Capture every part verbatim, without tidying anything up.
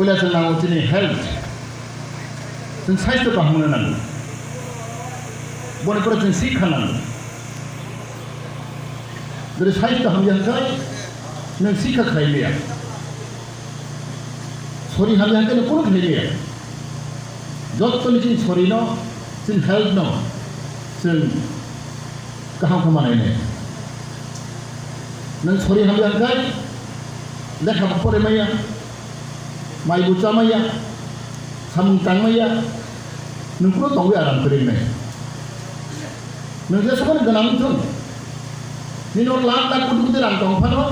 Puila chwng nango chini health, chwng saisto kaham wngna nango. Boni pore chwng sikha nango. Jodi saisto hamya hwnkhe nwng sikha khlai liya, sori hamya hwnkhe nwng kunu khlai liya. Jottoni chini sorino, chini health no chwng kaham khe manai nai. Nwng sori hamya hwnkhe lekha bo pore maya, mai bo cha maya, samung tang maya, nwng kunu tongwi aram kwrwi nai. Nwng jesukani gwnang wngthung, nini oro lakh lakh koti koti rang tong phano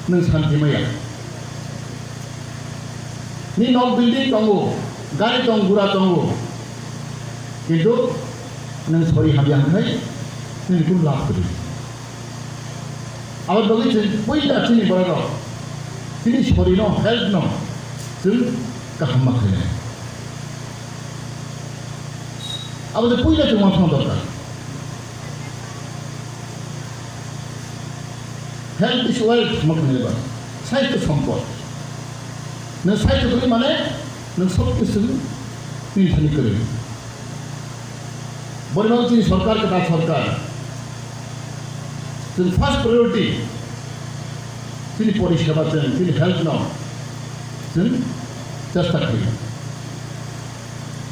nwng santi maya. Nini nok building tongo, gari tong, gura tongo, kintu nwng sori hamya hwnkhe nini kunu labh kwrwi. Abo bagwi chwng puila chini borok rok chini sorino, health no chwng kaham ma khainai. Abo de puila chwng uansukna dorkar. Health is wealth, ma khainai ba. Saisto sompod. Nwng saisto kwrwi mane nwng sob kisu twi thani kwrwi. Boni bagwi chini sorkar, kwtal sorkar, chwng first priority chini poriseba, chwng chini health no chwng chesta khlai.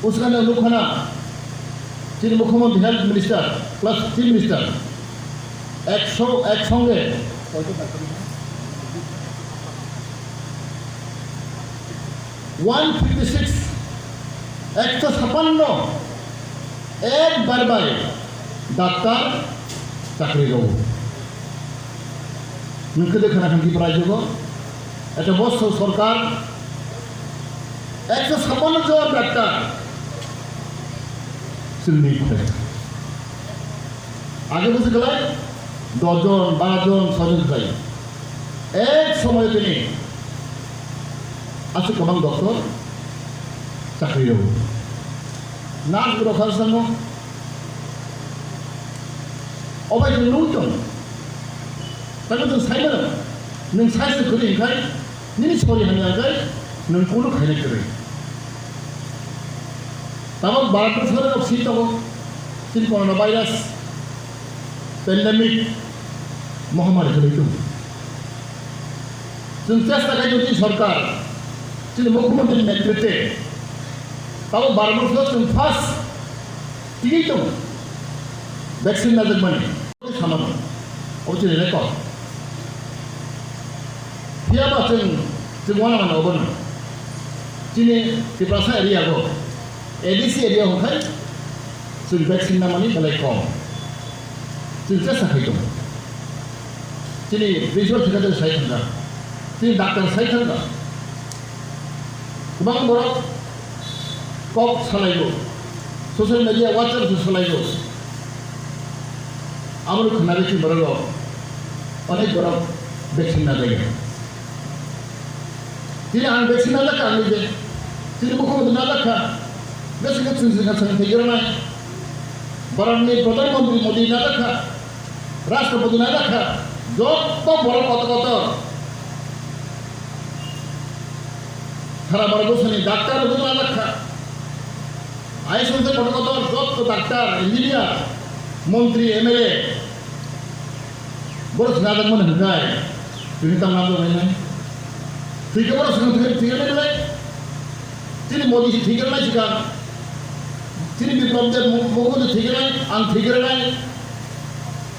Usukano nukha na chini mukhyamantri, health minister plus chief minister ekso ek songe one fifty six, ekso sappanno, ekbar bai daktar chakri rw. Nwng khe de khana khan Tripura rajyo go, eta bosso sorkar ekso sappanno jon daktar chwngni khe. Age buji kwlai dos jon, baro jon, soi jon kwlai. Ek somoy tini aswk kwbang doctor chakri rw. Nurse rok kha sango. Obai nwng nung tong. Tamo tong sai mano. Nwng sai se kwrwi hwnkhe nini sori hamya hwnkhe nwng kunu khainai kwrwi. Tabok Bharat bwskango si tongo. Chini corona virus pandemic mohamari kwrwi tongo. Chwng chesta khai tongo chini sorkar, chini mukhyamantri netritwe. Tabok Bharat bwskango chwng first tigwi tongo vaccine najakmani. Samano, obo chini record. Phiya ba chwng, chwng uanamano obono. Chini Tiprasa area go, A D C area hwnkhe chwng vaccine namani belai kom. Chwng chesta khai tongo. Chini principal secretary sai thangkha, chini doctor sai thangkha. Kwbang borok kok salaio, social media, WhatsApp se salaio. Aboni khwnagwi chini borok rok, onek borok vaccine najagya. Tini ang vaccine najakha, ang nije. Tini mukhyamantri najakha. Besi khe chwng chwng chwng thwigrwnai. Bharatni Pradhan Mantri Modi najakha. Rashtrapati najakha. Jotto borok kotor kotor. Sara Bharat borsoni doctor rok najakha. I S F kotor kotor jotto doctor, engineer, montri, M L A. Borok se najakmani hwnkhai, tini tamo najak nai nai. Thwikhe borok se thwikhe, thwikhe nai belai. Chini Modi se thwikhe nai sikha. Chini Biplab Deb mo-, mogo se thwikhe nai, ang thwikhe nai.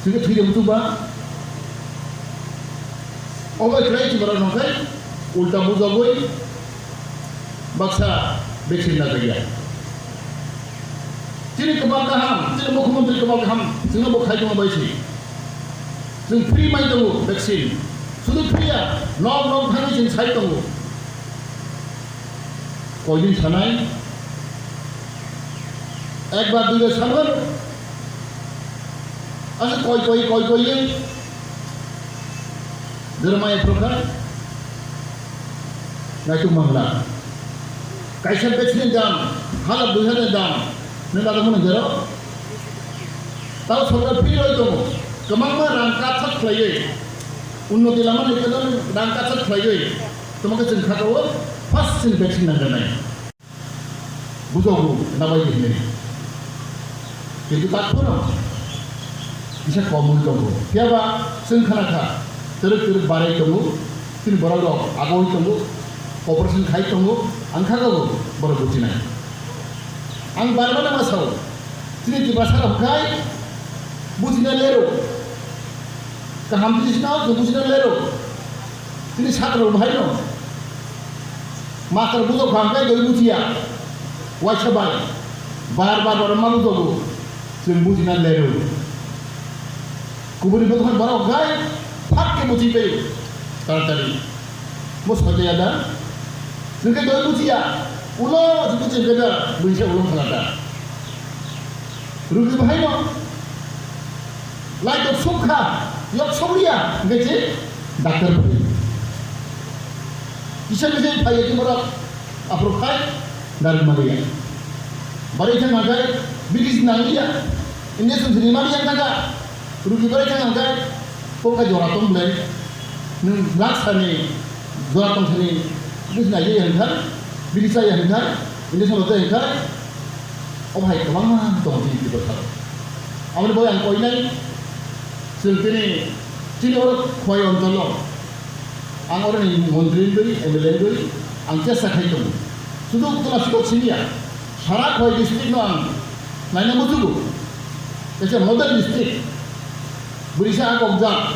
Thwikhe thwikhe muchungba. Obo khlai si borok nongkhai, ulta bujagwi baksa vaccine najakya. Chini kwbang kaham, chini mukhyamantri kwbang kaham, chwngno bo khai tongma bai si. Chwng free mai tongo vaccine. Sudu free ya, nok nok thangwi chwng sai tongo. Koidin sanai, ekbar duibar sanmano. Asa koi koi koi koi ye. Jeremiah prophet. Naituk mangla. Kaisa vaccine ni dam, hazar dui hazar ni dam, nini bagwi mano jero. Tao sorkar free roi tongo, kwbangma rang kathak khlaiwi, unnoti lama ni kwbangma rang kathak khlaiwi, Tamo khe chwng kha o first chini vaccine nangjaknai. Bujogo nabai hinwi. Kintu tak phano kisa komwi tongo. Phiyaba chwng khna kha, twrwk twrwk barai tongo, chini borok rok agoi tongo, cooperation khai tongo, ang kha o borok bujinai. Ang bar bar ma sao, chini Tiprasa rok khai bujina lero. Kaham buji sina, chwng buji na lero. Chini sakra rok bahai no. Master bujok phang kai doi bujiya. Waisa bai. Bar bar bar ma bujogo. Chwng buji na lero. Kubuni bwkhak borok gai phak ke buji payo. Taratari. Mo sote ya da. Chwng ke doi bujiya. Ulo buji ke da. Buji ulo khala da. Rugi bahai no. Lai to sukha, yok sokliya, hingke je doctor phai. Kisa kisa phai ya borok, aphuru khai, dar maliya. Bari thang hingke, bidis nangliya, injection sini maliya kaka, rugi bari thang hingke, kok ka jora tong belai, nwng lakh sani, jora tong sani, bidis nai ya hingke, bidis ya hingke, injection lote hingke, O hai kwbangma tongo chini Tiprasa rok. Aboni bagwi ang koinai, chwng chini, chini oro Khowai oncholo, ang oroni montri wngwi, M L A wngwi, ang chesta khai tongo. Sudu Tula Sikok siniya, sara Khowai district no ang naina muchugo. Kaisa model district. Bwrwisa agokjak,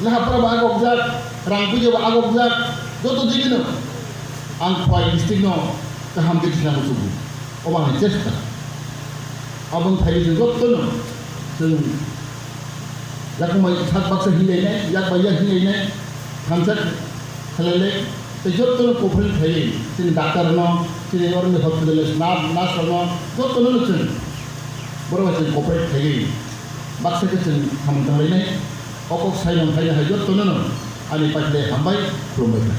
Lahapura bo agokjak, Rangpuija bo agokjak, joto digino ang Khowai district no kaham khe thwina muchugo. Obo ani chesta. Aboni thaiwi chwng jotono chwng yakung bai sak baksa hinlainai, yak bai yak hinlainai, thansa khlailai, tei jotono cooperate khaiwi chini doctor no, chini oroni hospital ni nurse, nurse rokno jotono chwng borok bai chwng cooperate khaiwi baksa khe chwng samung tanglainai. O kok sai mangkhaina hai jotono no ani paithago hambai khulumbai kha.